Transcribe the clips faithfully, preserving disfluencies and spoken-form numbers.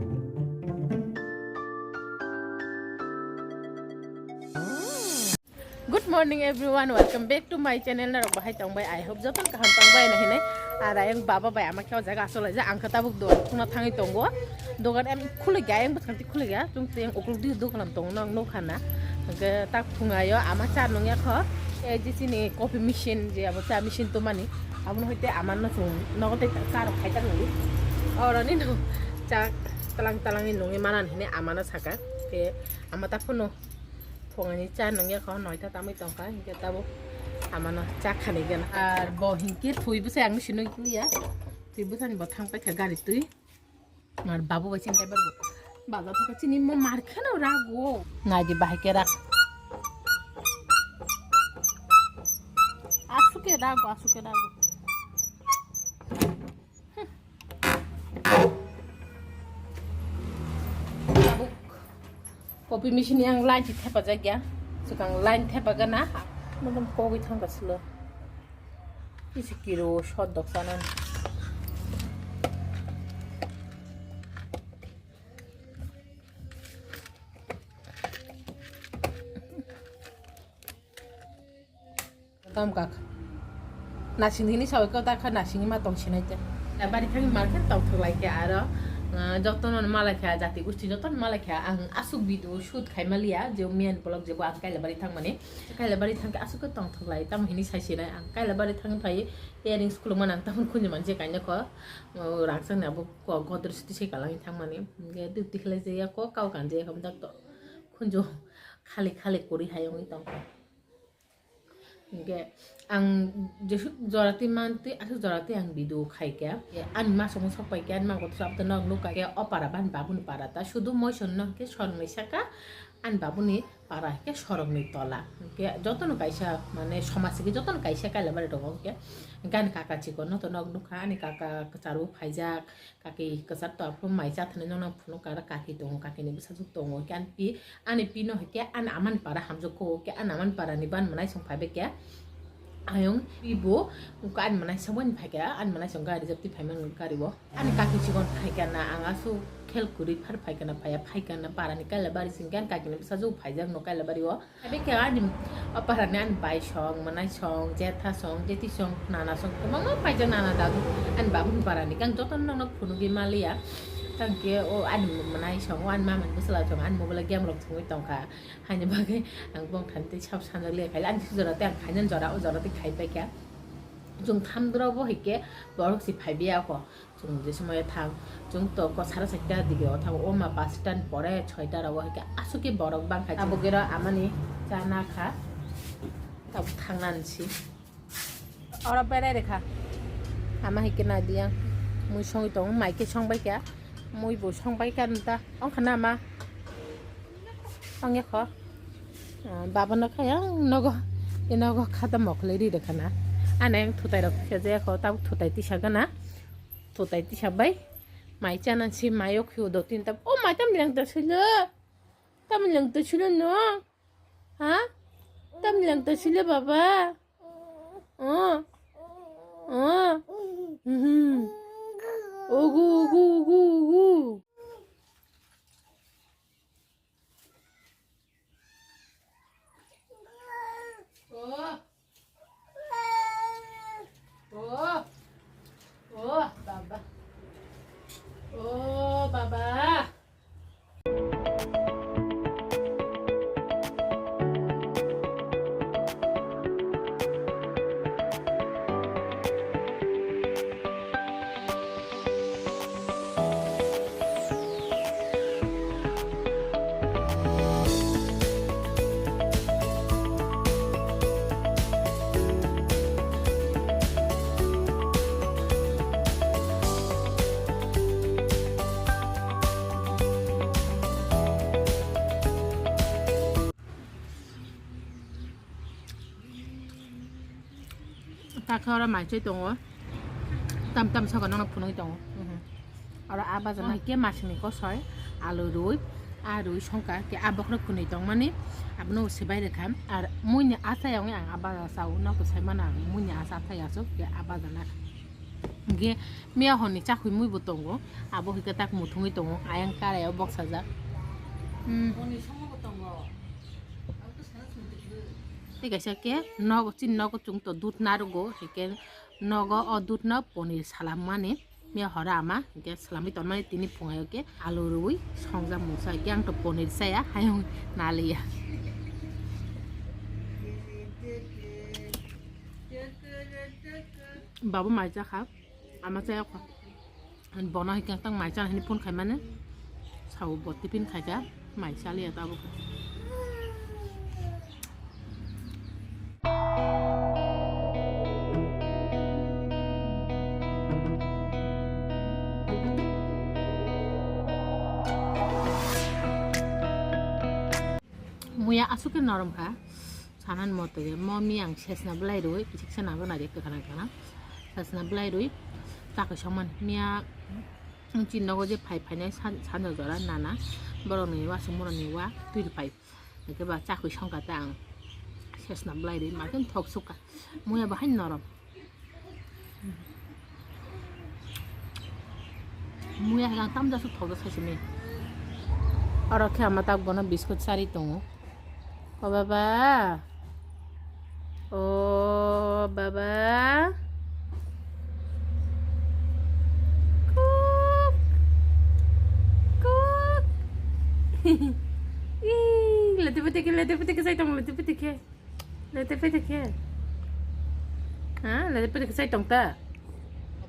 Good morning everyone, welcome back to my channel. Norok bahai tongbai, I hope joton kaham tongbai na hinai. Ar ayang baba bai ama khe o jaga asol ja ang khe tabuk do khuna thangwi tongo. Dogan em khulai ga, ayang bwskango khulai ga. Tung teng uklok di dogan tongo nang nukha na. Hwnkhe tak phungayo ama cha nungya kho. Ei je chini coffee machine je abo cha machine tumani. Abono hoite ama no chung nogo tei cha rok khai ta nungwi. Oroni no cha talang talang ni nungwi manan hinai ama no saka. Ke ama ta phunu Phungani cha nungya kho, noita tamwi tongkha, hinkhe tabuk amano cha khani gana. Ar bo hinkhe thwi bwsai ang sinui ya. Thwi bwsani bo thang paikha gari twi. Mar babu bai chini driver bo. Baza thaka chini mo mar kheno rago. Nai di bahai khe rak. Asuke rago, asuke rago. Tabuk. Coffee machine yang line si thepa jak ya. Swkang line thepa gana. Nokon kogwi thangka silo. Isi kiro shot dok sanan. Tam kak. Nasing hini sawi ko ta kha nasing ma tong sinai te. Bari thang market tong thok lai khe aro, ah, jotono ma lai kha jati gusti jotono ma lai kha ang asuk video shoot khai ma liya je miyan vlog je bo ang kaila bari thang mani. Kaila bari thang khe asuk ko tong thok lai tam hini sai sinai ang kaila bari thang phai earrings kuluk man ang tam khunju man je kaina ko, oh, rang sang na bo ko godres ti se kalang thang mani. Ge duty khlai je ya ko kau kan je kam dak to khunju khali khali kuri hai ong tong. Hingke ang jesuk jora twi man twi asuk jora twi ang video khai khe. Ani ma songwi sok pai khe, ani ma kotor sap twi nok nuk kha khe, o para bani babuni para ta sudu moison no hingke sorokni saka, ani babuni para hingke sorokni tola. Hingke jotono kaisa mane somaj hingke jotono kaisa kailabari rogo hingke, hingke ani kaka chikon no to nok nuk kha, ani kaka kwcharo phaijak. Kaki kwchar to aphuru mai cha thani nokna phunuk kara kaki tongo, kaki ni bwsajwk tongo, hwnkhe ani pi, ani pi no hwnkhe ani amani para hamjwk kho, hwnkhe ani amani para ni ban mwnai song phai bai khe ayung pi bo ani mwnai song bai phai khe, ani mwnai song gari jabti phai man gari o ani kaki chikon phai khe na ang aswk khel kwrwi phar phai khe na phai ya, phai khe na para ni kaila bari sing khe ani kaki ni bwsajwk phaijak no kaila bari o. Abo khe ani o parani ani bai song, mwnai song, jetha song, jeti song, nana song, kwbangma paijak nana dadu. Ani babuni parani khe ang jotono nokno phunugwi maliya. Tangkhe o ani mwnai song, o ani mamani bwsala song, ani mobile game rok thwngwi tongkha. Haini bagwi ang bongthani tei sab sanjak liya khaile ani jora tei ang khainani jora, o jora tei khai paikha. Chwng thamdrobo hai khe borok se phaibiya kho. Chwng je somoyo thang, chwng to ko sara chaita dige o thang, o ma pasta ni pore soita rogo hai khe aswk khe borok bang kha. Abo gero amani cha na kha, tabuk thang nani si. Oro berai rekha. Ama hai khe nai di ang. Mui songwi tongo, mai khe song bai kha. Mui bo song bai kha nta. Ong kha na ma. Ong ya kho. Ah, baba no kha yang nogo. I nogo khata mokle ri rekha na. Ana yang thutai rok khe je kho, tabuk thutai tisa gana. Thutai tisa bai. Mai chana si mai o khio do tin ta. O mai tam leng ta silo. Tam leng ta silo no. Ha? Tam leng ta silo baba. Oh. Oh. Mhm. Ogu, ogu, ogu, ogu. Oh. Oh. Oh, baba. Oh, baba. Takhe oro mai chai tongo. Tam tam soka nono phunui tongo. Mhm. Oro a baja no hike masini kosoi, alu rui, a rui songkha, ke a bokhorok kwnwi tongmani, abono swbai rwkha. Ar muini a chaya wngwi ang a baja chao, nokto sai mano ang muini a cha thai aswk, ke a baja nakha. Hingke miya horni chakhwi mui bo tongo, abo hingke tak muthungwi tongo, ayang karai o boksajak. Hmm. Tei kaisa khe nogo, chini nogo chwng to dudh narugo, hingke nogo o dudh no ponir salammani. Miya hora ama hingke swlamwi tonmani tini phungai o khe alu rwui songjak mungsa hingke ang to ponir chaya hayung naliya. Babo mai chakha, ama chayakha. Bono hingke tang mai chana hinwi phone khaimani sao bo tiffin khaika. Mai chaliya tabuk. Muya aswk khe norom kha. Sanani mote mo miyang sesna bwlai rwi, kichik sena bwna de kwkhana kwkhana. Sesna bwlai rwi, chakhe songman miya. Chini nogo je phai phainai san-, sanja jora nana, borokni wa songmorokni wa twi rw phai. Hingke ba chakwi songkha ta ang sesna bwlai rwi, makhe thok sukha. Muya bo hai norom. Muya hai ang tamjak suk thokjak sai simi. Oro khe ama tak bono biskut chari tongo. O baba. O baba. Kuk. Kuk. Ih, lete pete ke, lete pete ke, sai tong, lete pete ke. Lete pete ke. Ha, lete pete ke, sai tong ta.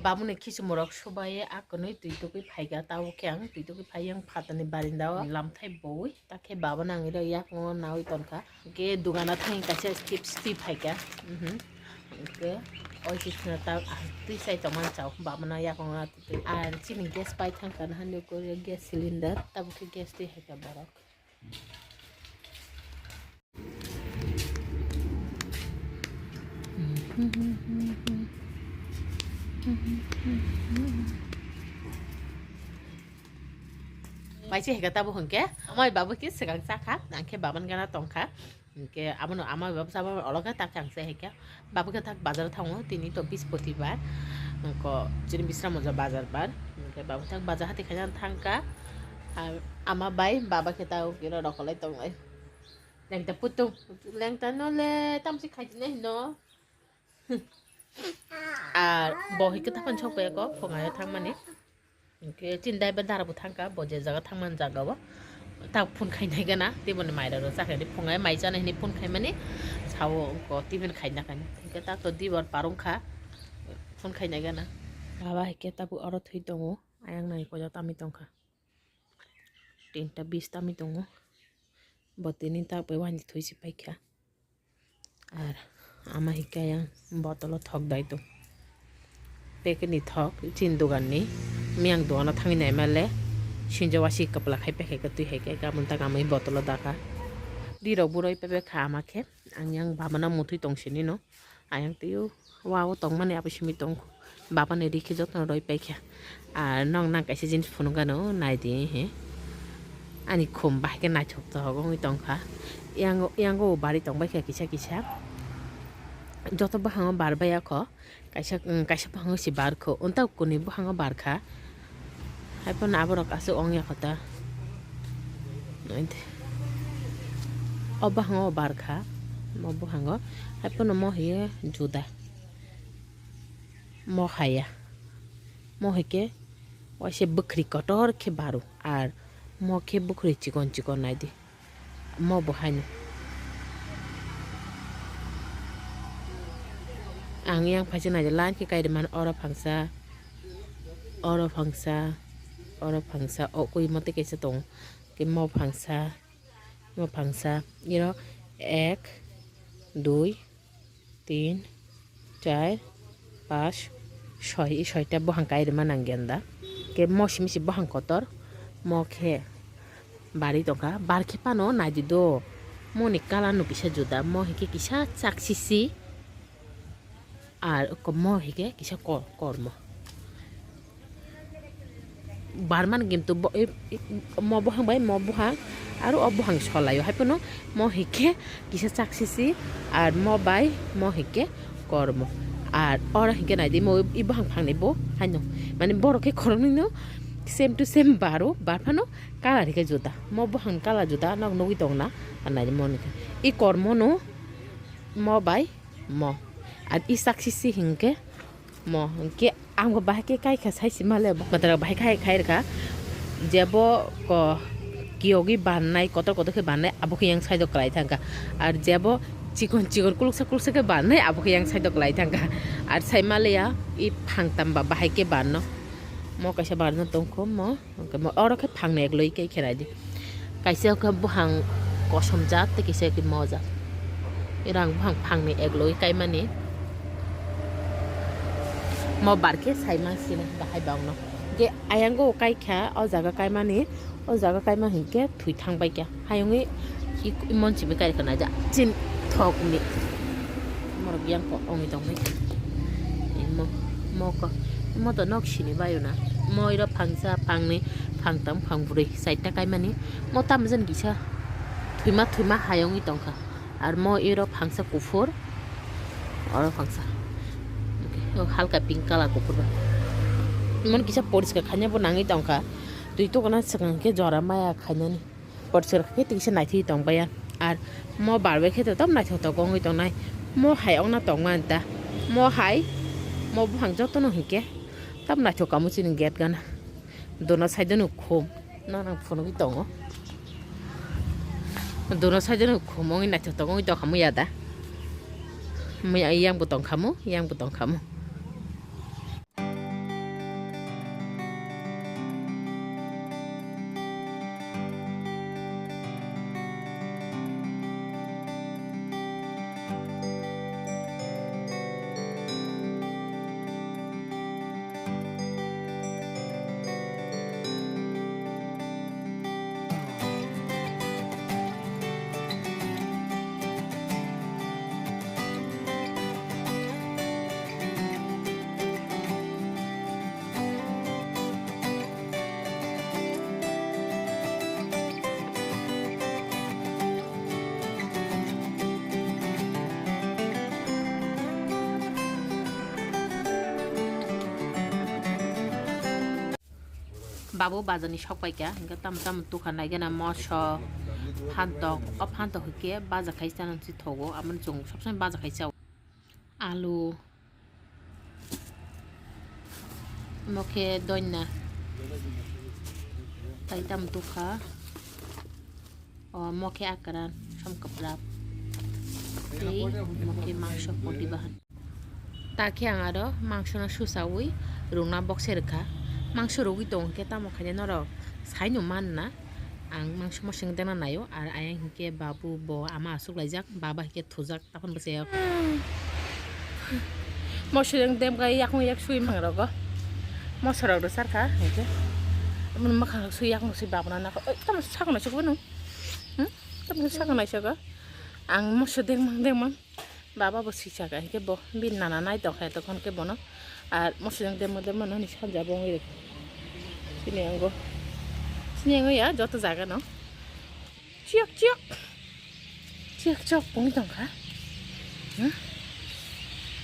Babuni khichumorok subai akonwi twi tugwi phaika, tabo khe ang twi tugwi phai yang phatani barindao lamthai boi. Ta khe baba nang iro yakno nawi tonkha. Hingke dogano thangwi kaisa chips twi phaikha. Mhm. Hingke oi chips no ta twi sai tongmani chao. Baba no yakno na twi twi. Ar chini gas pai thangkha na hande kori gas cylinder. Tabuk khe gas twi haikha borok. Mai se heka tabuk hingke, amai babu ke swkang chakha, nang khe baban gana tongkha. Hingke abono amai babu chaba oloka, tak ang se heka. Babu khe tak bazar thango, tini to Bispoti bar. Hingko chini Bisram Moja bazar bar. Hingke babu tak bazar hati khaina thangka. Ar ama bai baba khe ta kiro rokolai tonglai. Lengta putung, lengta no le tamsi khaijina hino. Ar bo hingke tapan sok bai ko phungai thangmani. Hingke chini daiba dara bo thangka, bo je jaga thangmani jaga o. Tak phun khainai gana, tei boni mai rok chakhe phungai mai chana hini phun khaimani. Sao ko tiffin khaina khaini. Hingke tak to dibor parung kha, phun khainai gana. Baba hingke tabuk oro thwi tongo, ayang nai ko jatami tongkha. Tinta bis tami tongo. Bo tini tak bai wani thwi si paikha. Ar ama hikha yang botolo thok dai to. Packet ni thok chin dogan ni. Miyang dogan o thangwi nai male. Sinjo wasi kapla khai paikha twi hai khe. Gabon tak amai botolo dakha. Di rok buroi pebe kha ama khe. Ang yang baba no muthwi tong sini no. Ayang twiyo wa o tongmani abo simi tong baba ni rikhe jotono roi paikha. Ar nong nang kaisa jeans phunukgano naidi he. Ani khum bahai khe naithok tohok wngwi tongkha. Yang yango bari tong baikha kisa kisa. Joto bwhango bar baiya kho. Kaisa kaisa bwhango se bar kho. Unta kuni bwhango bar kha. Haiphano aborok aswk ongya kho ta. O bwhango bar kha, o bwhango. Haiphano mo hiye juda. Mo haya. Mo hike waise bwkhri kotor khe baro. Ar mo khe bwkhri chikon chikon naidi. Mo bo haino. Ang yang phaisa naidi line khe kairi mano oro phangsa, oro phangsa, oro phangsa, o koi mote kaisa tongo. Khe mo phangsa, mo phangsa, iro ek, dui, tin, char, pas, soi, soita buhang kairima nang genda. Ke mo simi si buhang kotor, mo khe bari tongkha, bar khe pano naidi do. Mo ni colour no kisa juda, mo hike kisa chak sisi, ar ko mo hike kisa kor, kormo. Barman gintu bo-, i-, i-, mo buhang bai mo buhang aro o buhang solaio haiphano mo hikhe kisa chaksisi ar mo bai mo hikhe kormo. Ar oro hinkhe naidi mo i buhang phangni bo haino. Mane borok khe khoroknwi no same to same baro, bar phano colour hinkhe juda. Mo buhang colour juda, nok nugwi tong na. Ar naidi mo ni khe. I kormo no mo bai mo. Ar i saksi si hinkhe mo. Hinkhe ang bo bahai khe kai kha sai si male bo. Matara bahai khai khai rwkha. Jebo ko kiyogwi bannai, kotor kotor khe bannai, abo khe yang side o kwlai thangkha. Ar jebo chikon chikon kuluksa kuluksa khe bannai, abo khe yang side o kwlai thangkha. Ar sai maliya, i phang tamba bahai khe banno. Mo kaisa banno tongkho mo, hwnkhe mo oro khe phangni egloi khe kherai di. Kaisa khe buhang kosom jat, tei kaisa khe mo jat. Irang buhang phangni egloi kaimani. Mo bar khe sai mansina bahai bangno. Ge ayango kai kha, o jaga kaimani, o jaga kaima hinkhe thwi thang bai kha. Hayungwi i, i monchibi kai kha naija. Chin thokni. Morok yang ko ongwi tong bai kha. Imo, mo ko, mo to nok sini bayo na. Mo iro phangsa, phangni, phangtam, phangbrwi, saita kaimani. Mo tam jen kisa. Thwima, thwima hayungwi tong kha. Ar mo iro phangsa kuphur. Oro phangsa. Okay. O halka pink colour kuphur ba. Mon kisa poriskar khaina bo nangwi tong kha. Twi tokona swkang khe jora maya khainani. Poriskar khe twi kisa naithwi tong baiya. Ar mo barbai khe to tam naithok tok wngwi tongnai. Mo hai ongna tongma ta. Mo hai, mo buphang jotono hinkhe tam naithok kamo chini gate gana. Dono side o no khum. Nono phunugwi tongo. Dono side o no khum wngwi naithok tok wngwi tongkha muya da. Muya yang bo tongkha mu, yang bo tongkha mu. Babu bazar ni sok pai kha, hinkhe tamo tamo tukha naigena moso, phantok, o phantok hinkhe baja khai chana si thogo, aboni chwng sob somoi baja khai chao. Alu, mo khe doina, tai tamo tukha. O mo khe akran, som kwprap. Tei mo khe mangso poti bahan. Ta khe ang aro mangso no susaui rwngna bokse rwkha. Mangso rwgwi tong khe tamo khainai norok saino man na. Ang mangso moseng dena naio, ar ayang hinkhe babu bo ama aswk laijak, baba hinkhe thujak. Aphano bwsayok. Mosorok demkai yakung yak sui mangrogo. Mosorok rw sarkha hinkhe. Aboni mwkhang sui yakung sui babana nakho. Oi, tamo sakno sukbo nung. Hmm? Tamo sakno sukgo. Ang moso dengmang dengmang. Baba bo sui saka hinkhe bo bini nana nai tongkha tokon khe bono. Ar mosorok demo demo no hini sanja bo wngwi rwkha. Sini ango. Sini ango ya joto jaga no. Chiyok, chiyok. Chiyok, chiyok, pungwi tongkha. Hmm?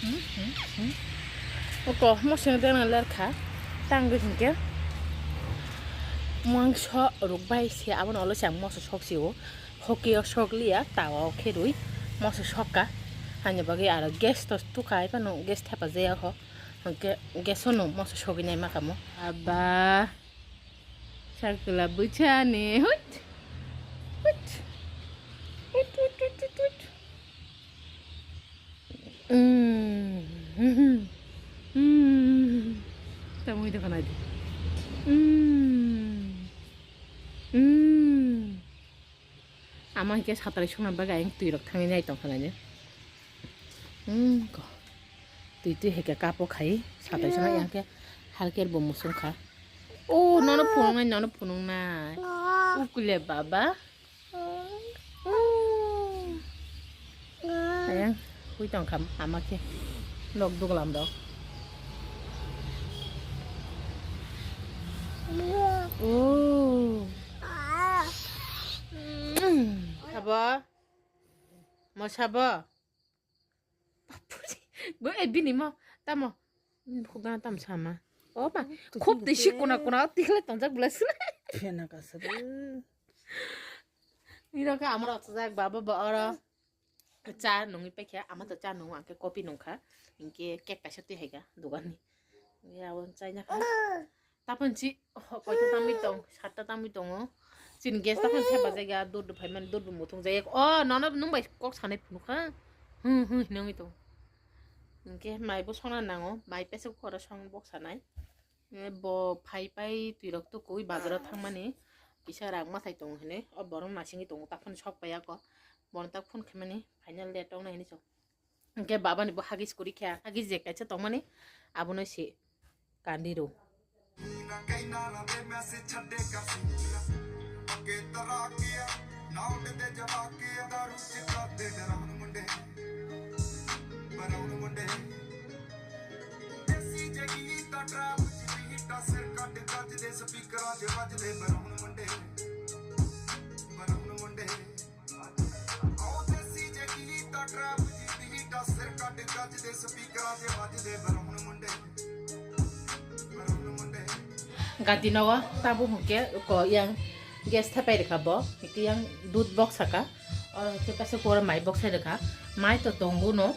Hmm, hmm, hmm. Oko, mosong dena lerkha. Tangwi hinkhe. Mangso rukbai se, abono olo se ang moso sok sio. Hoki o sok liya, tawa o kherui. Moso sokka. Hani bagwi aro gas to tukha, phano gas thepa jaya ho. Hinkhe gas o no moso sogwi nai makamo. Abba. Sakla bwchani. Hut. Hut. Hut, hut, hut, hut, hut. Mm. Mm. Tamui de kanai de. Mm. Mm. Ama hinkhe satrai songna bagwi ayang twi rok thangwi nai tong kha nai de. Hmm, ko. Twi twi hai khe kapo khai, satai sana yang khe halker bo musung kha. O, nono phunuknai, nono phunuknai. Ukule baba. Ayang, hui tong kha ama khe. Nok duglam dok. O. Sabo? Mo sabo? Bapuri. Bo e bini mo tamo. Khugana tam sama. O ma. Khub tisi kuna kuna tikhle tongjak bwlai sina. Phena kasa de. Nirok khe amoro ochajak baba bo oro. Cha nungwi paikha, ama to cha nungo, ang khe coffee nungkha, hinkhe cake kaisa twi haikha doganni. Hinkhe abo chaina kha. Tapon si, ho, koita tangwi tong, satta tangwi tongo. Chini gas tapon thepajak ya, dudh phaimani, dudh bo muthung jaya. O, nono nwng bai kok sanai phunukha. Hmm, hmm, hinwi tong. Hinkhe mai bo songna nango, mai pesuk khoro song bok sanai. E, bo phai pai twirok tukui bazaro thangmani kisa rang mathai tongo hinwi o borok naisingwi tongo, taphano sok pai ako. Bono tak phone khaimani final date tongnai hinwi chong. Hinkhe babani bo hagis kwrwi kha, hagis je kaisa tongmani abono se kandi rw. Gati nogo tabuk hwnkhe ko yang gas thepai rwkha bo, hwnkhe yang dudh box saka, oro hwnkhe kaisa kora mai box sai rwkha, mai to tongo no,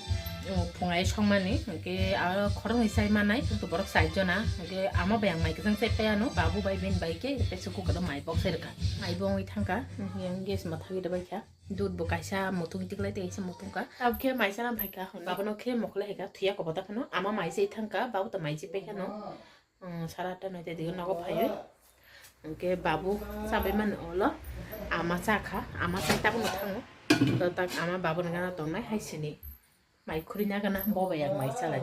phungai songmani, hwnkhe aro khoroknwi chai manai, borok char jona, hwnkhe ama bai ang mai kwchang chai paiano, babu bai bini bai khe kaisa kukoro mai box sai rwkha, mai bo wngwi thangkha, yang gas mwthagwi rwbaikha. Dudh bo kaisa muthung tiklai tei kaisa muthung kha. Tabuk khe mai chana phai kha hwnwi. Babono khe mokol hai kha, thuya kobo ta phano. Ama mai se thang kha, babu to mai se pai kha no. Um, sara atta noita dige nogo phaiwi. Hwnkhe babu chabai mani olo. Ama cha kha, ama chai tabuk no thango. To tak ama babu ni gana tongnai hai sini. Mai khuri na gana bo bai ang mai chalai.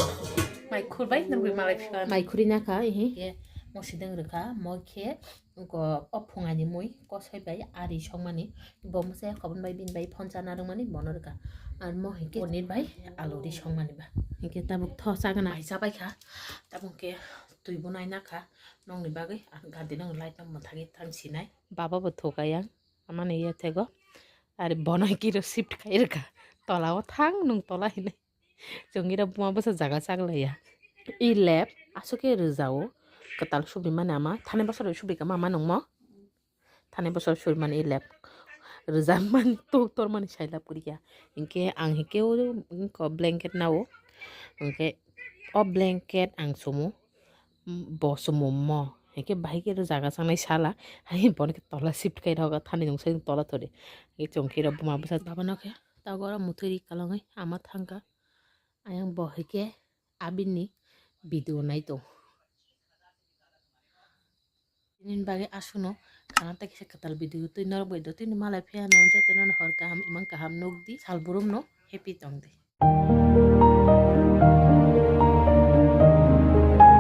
Mai khur bai nang bai malai phiya. Mai khuri na kha, ehe. Ye, mo sidang rwkha, mo khe Go o phungani mui kosoi bai ari songmani bo mwsai khobon bai bini bai phone chana rwmani bono rwkha. Ar mo hinkhe paneer bai alu ri songmani ba. Hinkhe tabuk tho chagana mai chabai kha. Tabuk khe twi bo naina kha. Nokni bagwi ang gadi nang light no mwthagwi thang sinai. Baba bo thuka yang amani ya thego. Ari bono kiro shift khai rwkha. Tola o thang nung tola hinwi. Chwng ira buma bwsa jaga chaglaiya. I lab aswk khe rwjao. Kwtal subri mani ama. Thani bosor subri kama ama nungmo. Thani bosor subri mani i lab. Rwjak mani tok tor mani sai lab kwrwi kha. Hinkhe ang hinkhe o blanket nao. Hinkhe o blanket ang sumo. Bo sumo mo. Hinkhe bahai khe rwjaga changnai sala. Hai bono khe tola shift khai rwgo. Thani nungsai tola thori. Hinkhe chwng khe ira buma bwsa. Baba no khe. Tabuk oro muthuri kwlwngwi ama thangkha. Ayang bo hai khe abini video nai tong. Nini bagwi aswkno khana tei kisa kwtal video twi norok bai do twi malai phiya no jotono hor kaham imang kaham nukdi, sal burumno happy tongdi.